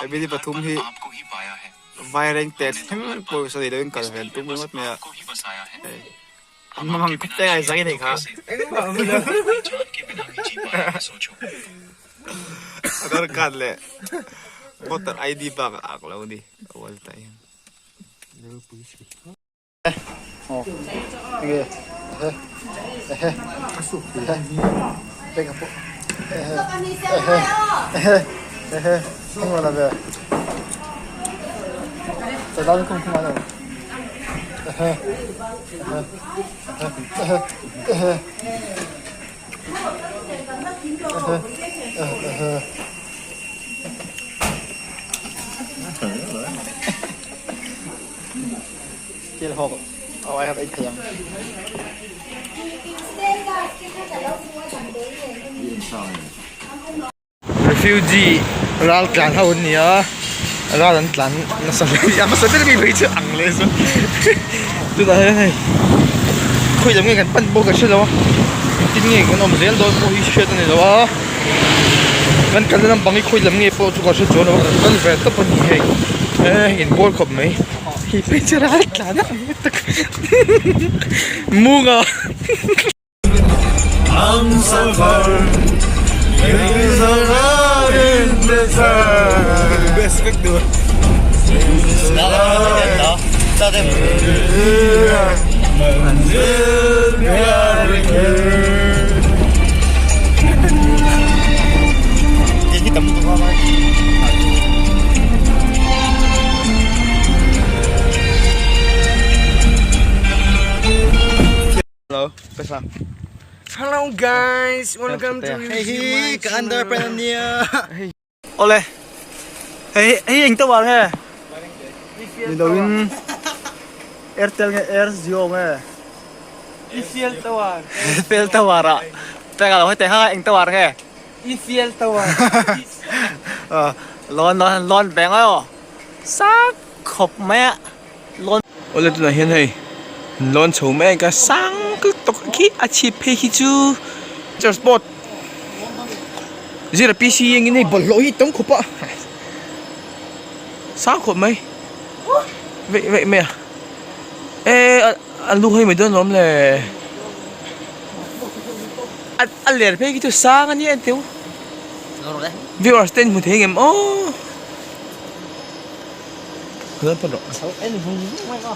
Hemi ni pathum hi Vairengte thleng pawisa nei loin kal ve an tum ringawt mai a, hei an hmang ang khawp te ngai zai nei kha. Aadhar card leh voter ID bak a ak lo a ni a wallet ah hian. Thil hawk a ai hat ei thei ang. Refugee ral tlan ho an ni a, ral an tlan nasa hle a ni. A hmasa ber mi phei chu ang leh chu tunah hian hei khawi lam nge kan pan pawh ka hre lo a, engtin nge kan awm zel dawn pawh hi hriat a ni lo a, kan kalna lampang hi khawi lam nge pawh chu ka hre chuang lo a, kan kal ve tawp a ni hei, eh in bawl khawp mai. Hi phei chu ral tlan a ang tak munga. Hello, pesa. Hello guys, welcome to Hei hi ka underpants ania. Awle. Hei hei eng tawar nge? Ni lo in Airtel nge Air Jio nge? Eiffel Tower. Eiffel Tower ah. Peka lo hete ha eng tawar nge? Eiffel Tower. Lawn lawn lawn beng aw. Sang khawp mai a. Lawn. Awle tunah hian hei lawn chho mek a sang tawk khi a chhip phei khi chu church board zira PC engin hei bawlhhlawh hi tam khawp a sang khawp mai veih veih mai a e a lu hawi mai dawn alawm le a ler phei khi chu sang a nia en teu viewers te an hmu thei ang em aw.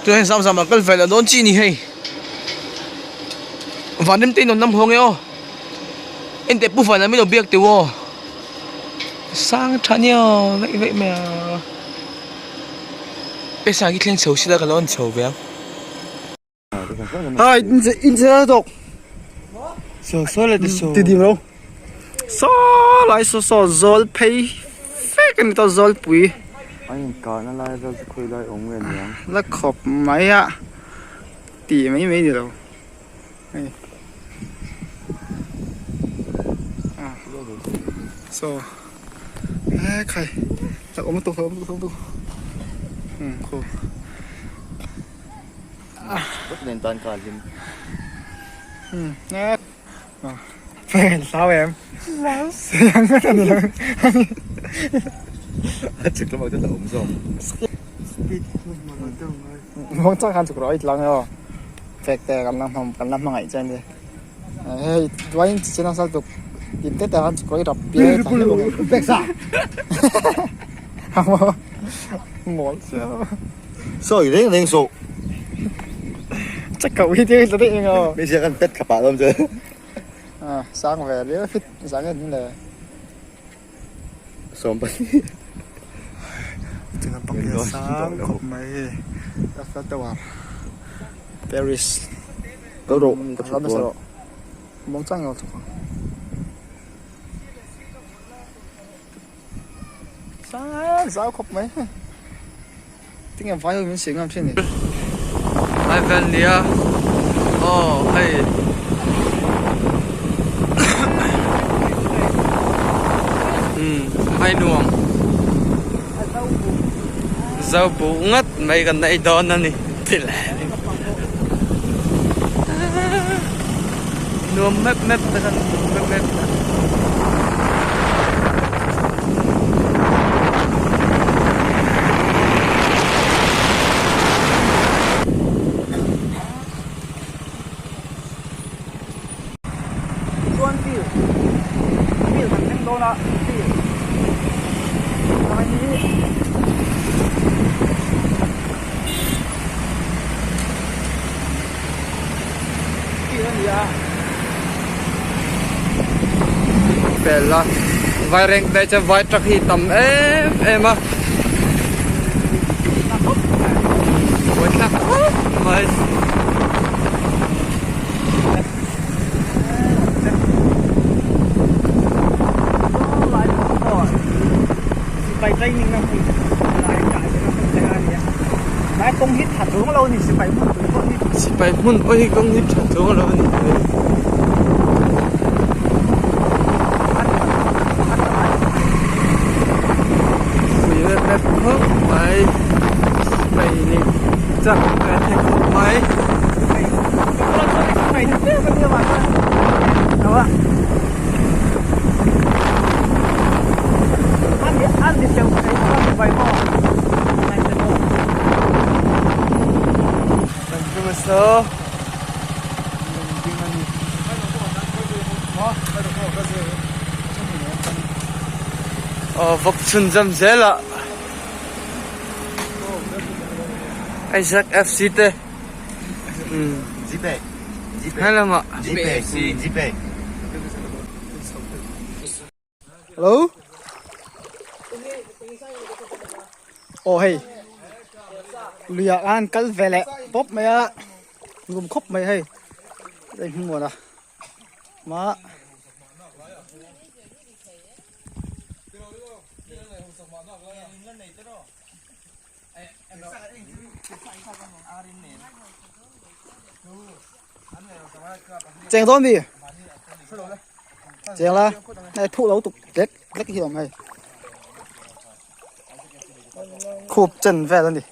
Tuna hian zam zam ah kal ve lah dawn chi ni hei van rem te in rawn lam haw nge aw enteh pu van ah min lo biak teuh aw sang tha nia veih veih mai a pesa hi thleng chho sela ka lo en chho ve ang. Hai in che dok so so le so ti dim lo so lai so so zawl phei fek ani to zawl pui a in kah na lai vel chu khawi lai awm nge niang la khawp mai a ti mai mai ni lo hei so e khai chak awm lutuk awm lutuk lutuk khu. Sawi reng reng suh. Check ko hi te ta dei ngo. Hmeichhia kan pet thla pah dawn che. A sang ve leh fit sang en le. Sawm pahnih. Chunga pakhat sang khawp mai hei Eiffel Tower Paris. Kal rawh ka chhuk dawn. Muang chang emaw chhuk ang. Sang zau khawp mai hei tinge vai ho min sih ngam thin ni. Vai vel nia aw hei umm vai nuam zo buh ngat mai kan nei dawn a ni nuam mep mep te khan mep mep. Vairengte chuan vai truck hi tam em em a buaithlak khawp mai. Sipai training na hmun lai kai na hmun te a ni a lai kawng hi tha chuang lo a ni sipai hmun pui pawh hi. Sipai hmun pawh hi kawng hi tha chuang lo a ni. Pui rep rep khawp mai sipai nih chak ve thei khawp mai. Aw vawk chhunzawm zel a Isaac F C te helamah Hello Aw hei Luiah khan kal ve leh pawp mai a nuam khawp mai hei hei hmuh a mah. Cheng dawn mi cheng la hei thu lo tuk lek lek hi awm hei khup chen vel a ni.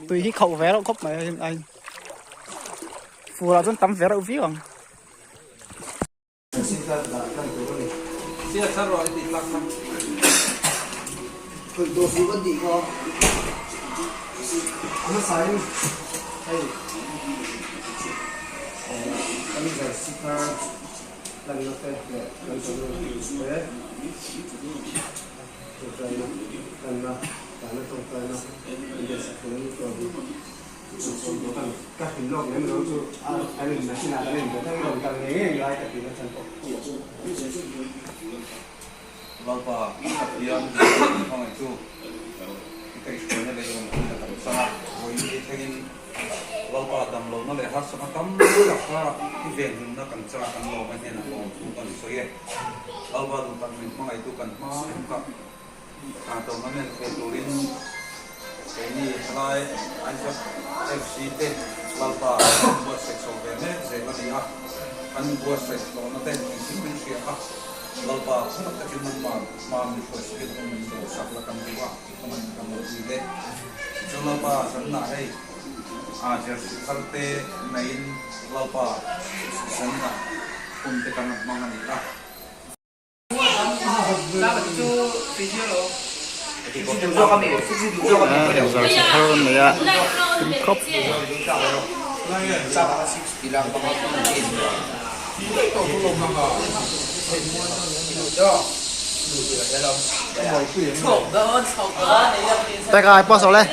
Tui hi khauh ve reuh khawp mai a fur ah chuan tam ve reuh viau ang. Lalpa, Pathian min hmangaihtu, i kaihhruaina leh i awmpuina kan chang a, vawiin thlengin Lalpa damlohna leh harsatna tam tak karah i venhimna kan chang a, kan lawm a hnenah lawmthu kan sawi e. Lalpa duhtak min hmangaihtu kan hma kha tournament thei turin keini helai Isaac FC te Lalpa kan buatsaih chho ve mek zel a ni a, kan buatsaih tawhna te engkim min hria a, Lalpa khawng takin nangmah hma min hruai sakin awm min duhsak la kan duh a, khawngaih in kan lo pui le. Tichuan Lalpa zanah hei a jersey thar te neiin Lalpa zanah hun te kan rawn hmang a ni a. Jersey thar an nei a hlim khawp. Teka ai pawh le.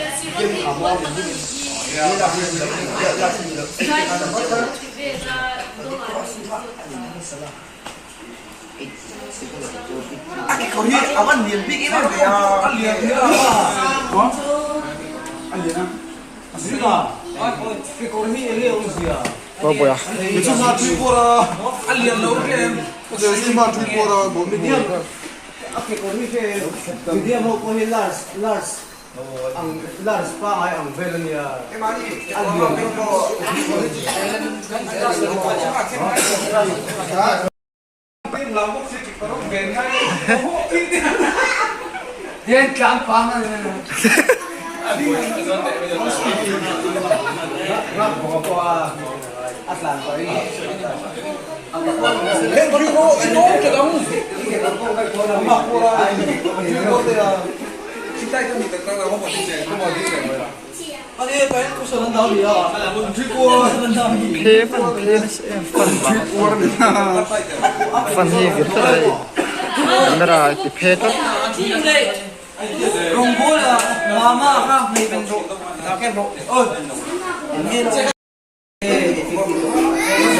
Fan hi vir tlat a hei camera a ti phe tlat.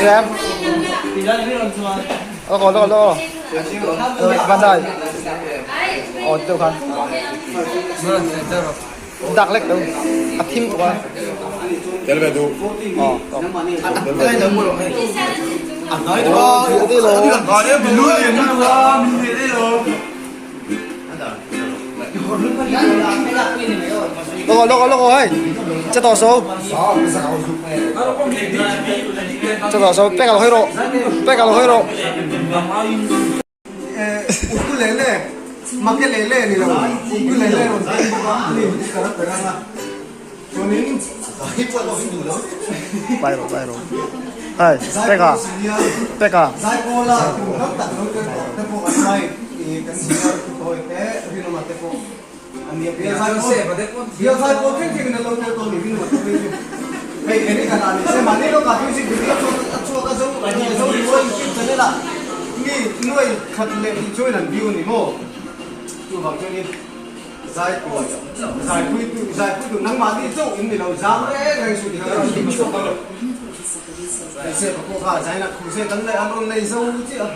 Em. Lo lo lo. Bandai. Ồ tiêu khan. Dak lek đâu. A thim quá. Tel ve du. Ờ. Ờ, đi lo. Lo lo lo hey. Chết tỏ số. Chết tỏ số. Pek lo hero. Pek lo hero. Ukulele makelele ni lo ukulele rawn tel bawk a ani character anga chuanin Bay rồi, bay rồi. Hey, pek à. Pek à. Zaipawla kum tam tak lo tel tawh te pawh an mai ih kan senior Thukawi te Rinawma te pawh an nia bial Zaipawl bial Zaipawl thleng thlengin an lo tel tawh a ni Rinawma te pawh hi chu hei eng kan ah ni se mahni lawkah music video a chhuak a chhuak a zo zo rimawi youtube channel ah mi nuai khat leh tih chuan an view a ni maw chuvang chuanin Zaipawl zaipui tu zaipui tu nangmahni chauh in ni lo zam reng reng suh tih kha ka hre chhuak a. Crusade pawh kha zaina crusade an nei an rawn nei zo chiah a,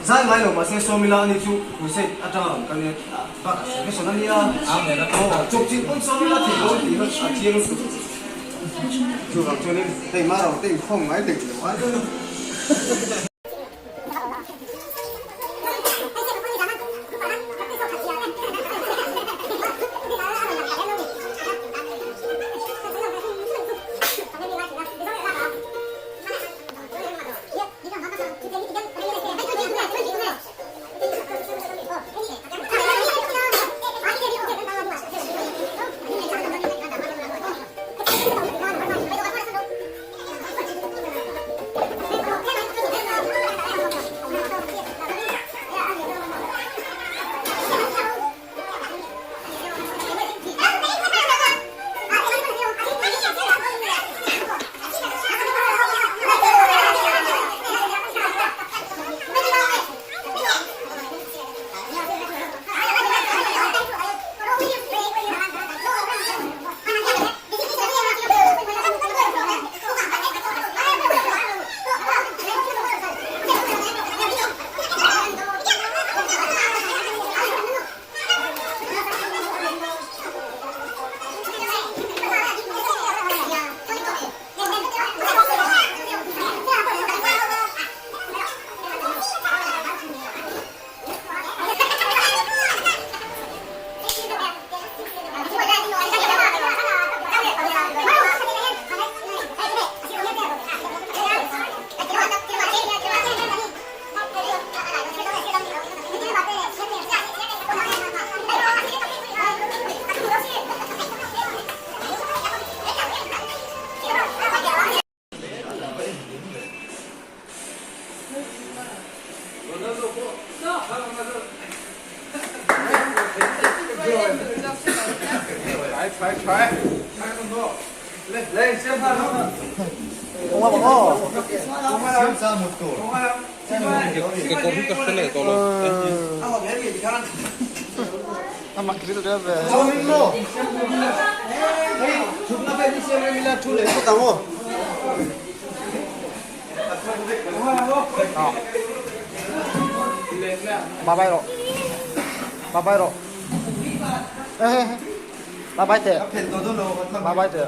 zai ngai lo mahse Sawmila ani chu crusade atanga rawn kal nia bakah suggestion a nia aw chawpchilh pawn Sawmila thei lo tih kha a chiang lutuk chuvang chuanin hei mah ro te inkhawm ngai leh lo a. Bye bye rồi. Bye bye rồi. Ê, ê, ê. Bye bye tệ. Bye bye tệ.